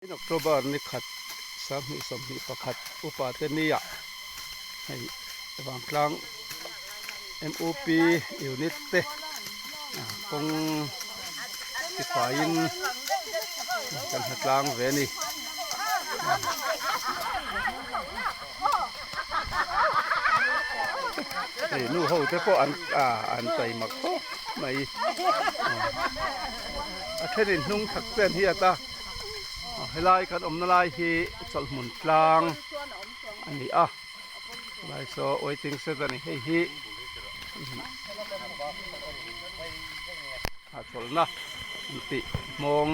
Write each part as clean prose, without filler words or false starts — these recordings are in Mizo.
In October ni khat 2021 upa te nia hei vangtlang MUP unit te kawng tifaiin kan hna tlang ve a ni. Hei nu ho te pawh an an taima khawp mai a thenin hnung thak te an hiat a helai kan awmna lai hi chawlhhmun tlang a ni a helai saw waiting shed a ni hei hi hahchawlhna an tih hmawng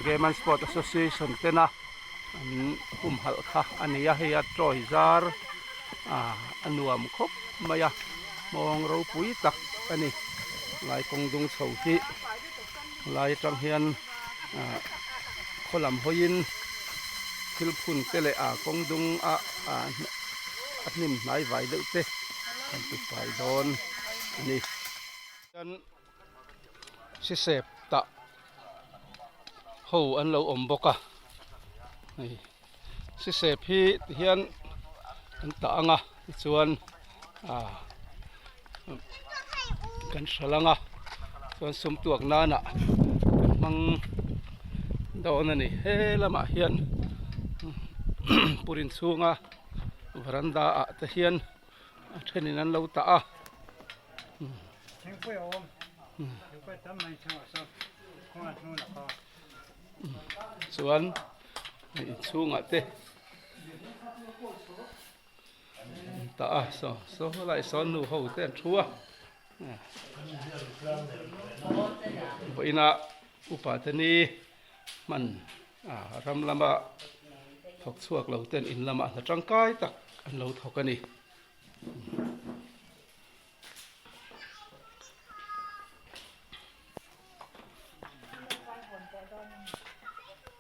Game and Sport Association tena an humhalh kha a ni a hei a toy zar ah a nuam khawp mai a hmawng ropui tak a ni lai kawng dung chho hi lai atang hian ah khaw lam hawiin thil phun te leh ah kawng dung a ah a hnim hnai vai deuh te an ti fai dawn a ni. Sisep tah ho an lo awm bawk a hei sisep hi ti hian an tah ang a tichuan ah kan hral ang a chuan sum tuak nana kan hmang dawn a ni he lamah hian purin chhunga varanda ah te hian a thenin an lo tah a. Chuan inchhungah te an tah a saw saw helai sawn nu ho te an thu a vawiinah upa te ni hman ram lama thawk chhuak lo ten in lamah hna tangkai tak an lo thawk a ni.